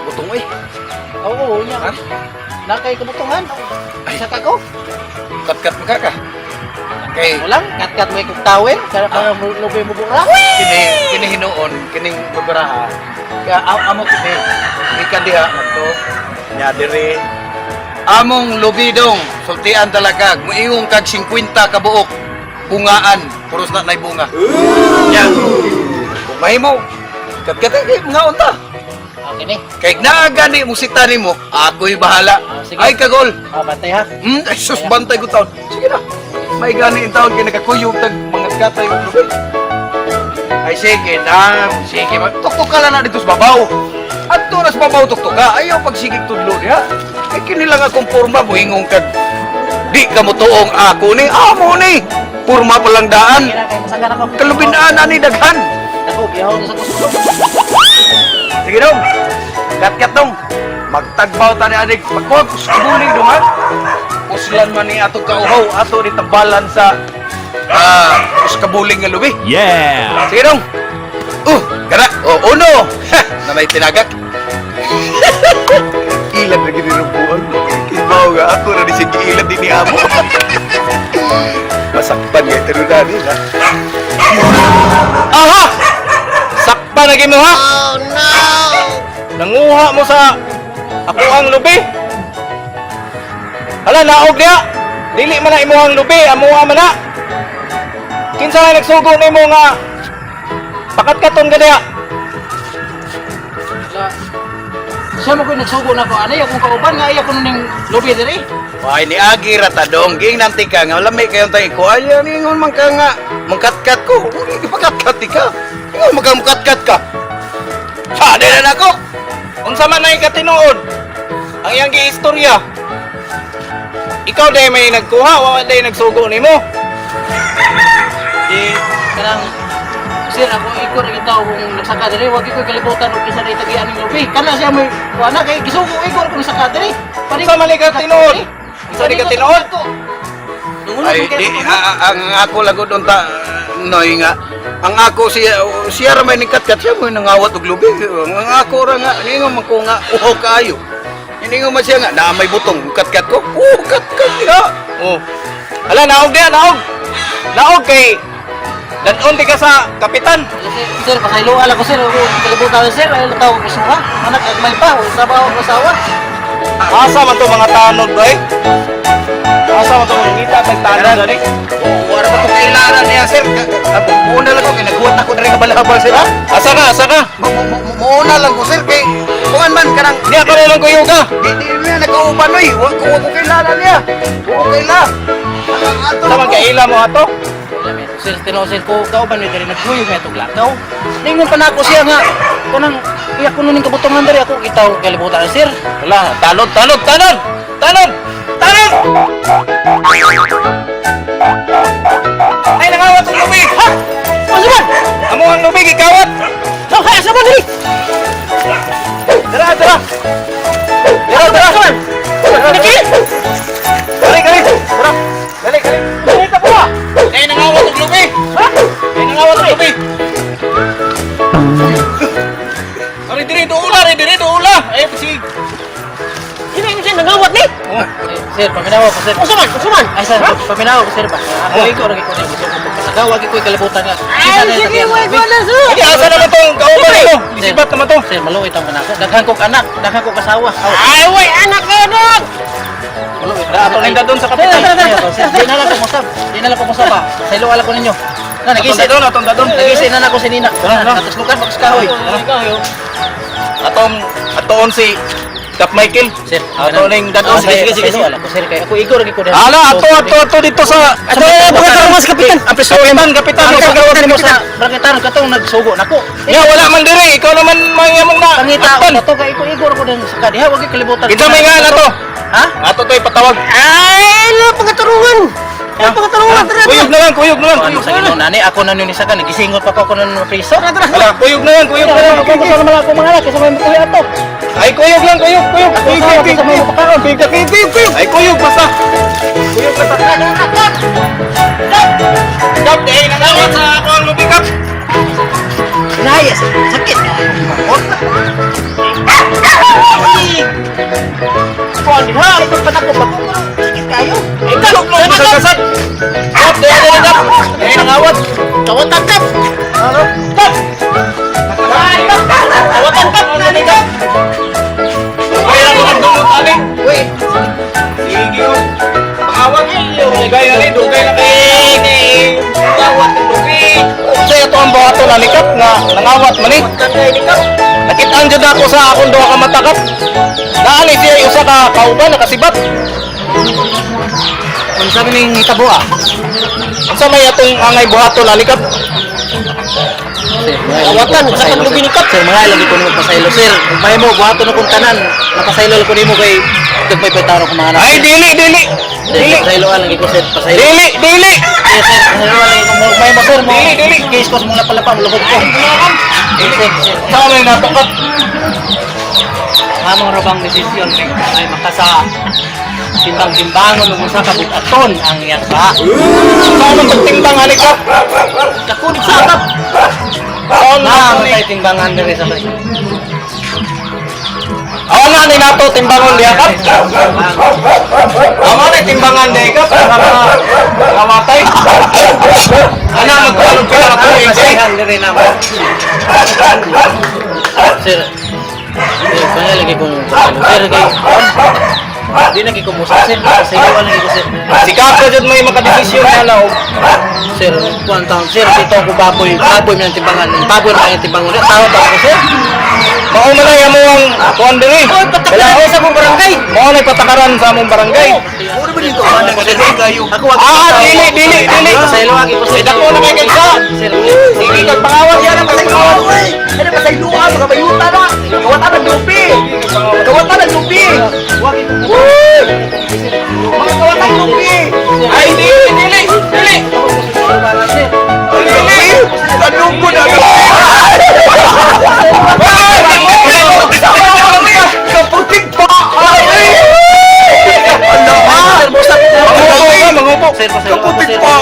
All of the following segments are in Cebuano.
Butong eh. Oo, nya. Ha? Nakay kabutungan. Isa ka ko. Katkat mo ka ka. Kay Walang kat-kat may kog tawel para para lubi mo bura. Kini kini hinuon kining babaraha. Kaya amo kini gikan diha ngadto nya diri among lubidong sultian talakag muingong kag 50 ka buok bungaan puros na nay bunga. Nya. Kung mahimo katkat kay mga unta. Okay ni. Kay naa gani mo sita nimo, ako'y bahala. Ah, sige. Ay kagol. Oh, bantay ha. Ay sus, bantay ko taon. Sige na. May gani in taon kay nagakuyog tag mga katay og lubi. Ay sige na, sige ma. Tuktok ka lang na dito sa babaw. Adto na sa babaw tuktok ka. Ayaw pagsigig tudlo diha. Kay kini lang akong porma moingong kag di ka mo tuong ako ni amo ni. Porma pa lang daan. Sige na kay masagan ako. Kalubinaan ani daghan. Ako, gihawon sa kusog. Sige dong. Kat-kat dong. Magtagbaw ta ni anig. Pagkuha ko sa buling dong ha. Uslan man ni atong kauhaw. Ato ni tambalan sa uskabuling nga lubi. Yeah! Sige dong. Kana. Oh, uno. Ha, na may tinagak. Ilan na ginirubuan. Ibaw nga ako na ni sige ilan din ni amo. Masakpan nga ito na nila. Aha! Sakpa na gimo ha? Oh no! Nanguha mo sa ako ang lubi. Hala, naog niya. Dili man na imuhang lubi, amuha man na. Kinsa nga nagsugo nimo nga pakatkaton ka diha? Wala. Siya mo ko nagsugo na ko anay akong kauban nga iya ko ning lubi diri. Why ni agi ra ta dong ging nanti ka nga lami kayong tayo ko ay ningon man ka nga mangkatkat ko ipakatkat ka ingon man ka mukatkat ka sa di na nako. Unsa man nay katinuod? Ang iyang giistorya. Ikaw day may nagkuha, wa day nagsugo nimo. Di kanang sir ako iko ra gyud tao kung nagsaka diri wag ko kalibutan og kinsa na itagian ning lubi. Kana siya may kuana kay gisugo iko ra kung saka diri. Unsa man ni katinuod? Unsa ni katinuod? Ay di ang ako lang gud unta noy nga ang ako siya siya ra may ningkatkat siya mo nangawat og lubi ang ako ra nga ningon man ko nga uhaw kaayo ningon man siya nga naa may butong katkat ko oh katkat diha. Oh. Hala, naog diha, naog. Naog kay dadon di ka sa kapitan. Sir, sir, pasayloa lang ko sir, ako kalibutan sir, ay tao ko isuha. Anak agmay pa, o trabaho ko asawa. Asa man to mga tanod doy? Asa man to mga ngita tag tanod dali? Wala pa ko kailangan niya, sir. Muna lang ko, kay naghuwat ako na rin kabalabal, sir. Ha? Asa ka? Asa ka? Muna lang ko, sir. Kay, kuan man, kanang, Diha ka lang kuyog ka. di, di niya nagkauban, oy. Wa ko kailangan niya. Wa ko kailangan. Ato Sa man kaila mo ato? Sir, tinuod sir ko kauban mi diri nagkuyog nga itong lakaw. Ningon pa nako siya nga kanang iya ko ning kabutongan diri ako itaw kalibutan sir. Hala, tanod, tanod, tanod. Tanod! Tanod! Ay, nangawat ang lubi. Ha? Asa man? Amo ang lubi gikawat. Sa asa man eh? Dara, dara. Dara, dara. Niki! Dali, dali. Dara. Dali, dali. Dili ta po. Ay, nangawat ang lubi. Ha? Ay, nangawat ang lubi. Ari diri duula, ari diri duula. Ay, si Dili mi siya nangawat ni. Sir, paminawa ko sir. Asa man? Asa man? Ay sir, paminawa ko sir ba. Ako ikaw ra ko ning gusto ko pasagaw ko kalibutan nga. Ay, sige, wag ko na sir. Hindi, asa naman tong kauban mo? Isibat naman to. Sir, maluoy tang anak ko. Daghan kog anak, daghan kog asawa. Aw, Ay, way, anak ko, anak. maluoy. Dara, atong inda doon sa kapitan. Sir, di na lang ko musab. Di na lang ko musab ba. Sa ilo ko ninyo. Na Atong nagisi. dadon, atong dadon. Nagisi na nako si Nina. Tara, tara. Natuslukan pag kahoy. Atong atoon si Kap Michael. Sir, Ato ning dadon. Sige, Sige, sige, sige. Alam ko sir kay ako igor ko dahil. Ala, ato ato ato dito sa Ato, pagkatarong mas kapitan. Ang kapitan, kapitan, Ang sa gawat nimo sa braketan katong nagsugo nako. Ya, wala man diri. Ikaw naman mangyamong na. Pangita Akpan. ako to kay iko igor ko din sa kadiha wag kalibutan. Kinsa may nga na to? Ha? Ato to'y patawag. Ay, ano, pagkatarungan. Ay, pagkatarungan, tara, tara. Kuyog na lang, kuyog na lang. Ano sa Ginoo nani ako na ni sa nagisingot pa ko ako nun piso. Ala, kuyog na lang, kuyog na lang. Ako ko sa naman ako mga anak kasi may mukuya ato. Ay, kuyog lang, kuyog, kuyog. Ako Kuyog, sa kuyog, ako sa may kuyog. mapakaon. Kuyog, kuyog, kuyog, kuyog. Ay, kuyog, basta. Kuyog basta. Kap, eh, nangawat sa ako ang lubi, Kap. Naya, sakit kayo. Kuan ha, pagpatakop ako. Sakit kayo. Ay, kalok mo sa kasat. Kap, dili dili kap. Ay, nangawat. Kawatan kap. Kap. Kawatan kap, dili kap. Ay, ra ko nagdumot ani. Uy, Sige. Pangawat. Dugay na ni, dugay na kay. Kawat ng lubi. Unsay ato ang buhaton ani kap nga nangawat man ni? Nakitaan jud ako sa akong duha ka mata kap. Naani siya usa ka kauban nakasibat. Unsa man ning hitabo ah? Unsa may atong angay buhaton ani kap? Kawatan, sa lubi ni kap. Sir, mga lagi ko nimo pasaylo sir. Ug may mo buhaton akong tanan. Napasaylo ko nimo kay gagmay pa taon ako mga anak. Ay dili dili. Sir, Dili. pasaylo lagi ko sir, pasaylo. Dili dili. Sir, sir, pasaylo lagi ko mo may mo sir mo. Dili, dili. Case ko sa mga palapa lubog ko. Sir, sir, sir. Sa may nato kap? Among rabang desisyon ay makasa timbang-timbangon ug usa ka bukaton ang iyang ba. Sa man pagtimbang ani kap? Kakun sa kap. Sa Na man tay timbangan diri sa bay. Awa na ni nato timbangon diha kap. Awa na timbangan diha kap para makamatay. Ana magkuhan pila ka tuig eh. Pasihan diri na mo. Sir, sir, kaya lagi kong sir kay di lagi ko musa sir, pasaylo lagi ko sir. Si Kap ra jud may makadesisyon na na og Sir, kuan taon sir, dito ako baboy, baboy man ang timbangan, baboy man ang timbangan. Tao pa ako sir. mao man ay amo ang kuan diri. Oy, patakaran sa mong barangay. Mao nay patakaran sa among barangay. Mura ba dito? Ano ba dito kayo? Ako wag. Ah, dili dili dili. Pasaylo lagi ko sir. Ay, dako na kay kaysa. Sir, Sige kag pangawat yan ang pangawat. Ano ba sa iluwa? Mga bayuta na! Kawatan ng lupi! Kawatan ng lupi! wag Uy! Mga kawatan ng lupi! Ay dili dili dili. Sir. Lupi! Tanong ko na lupi! Kaputing pa! Ay! Ano? Sir, busa ko. Mangupo ka, mangupo. Sir, pasaylo ako, Kaputik sir. pa.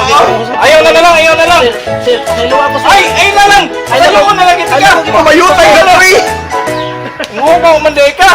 Ayaw na na lang, ayaw na lang. Sir, sir, pasaylo ako, sir. Ay, ay na lang. Ay, na lang kita ka. Mamayutay na lupi! Mangupo man di ka.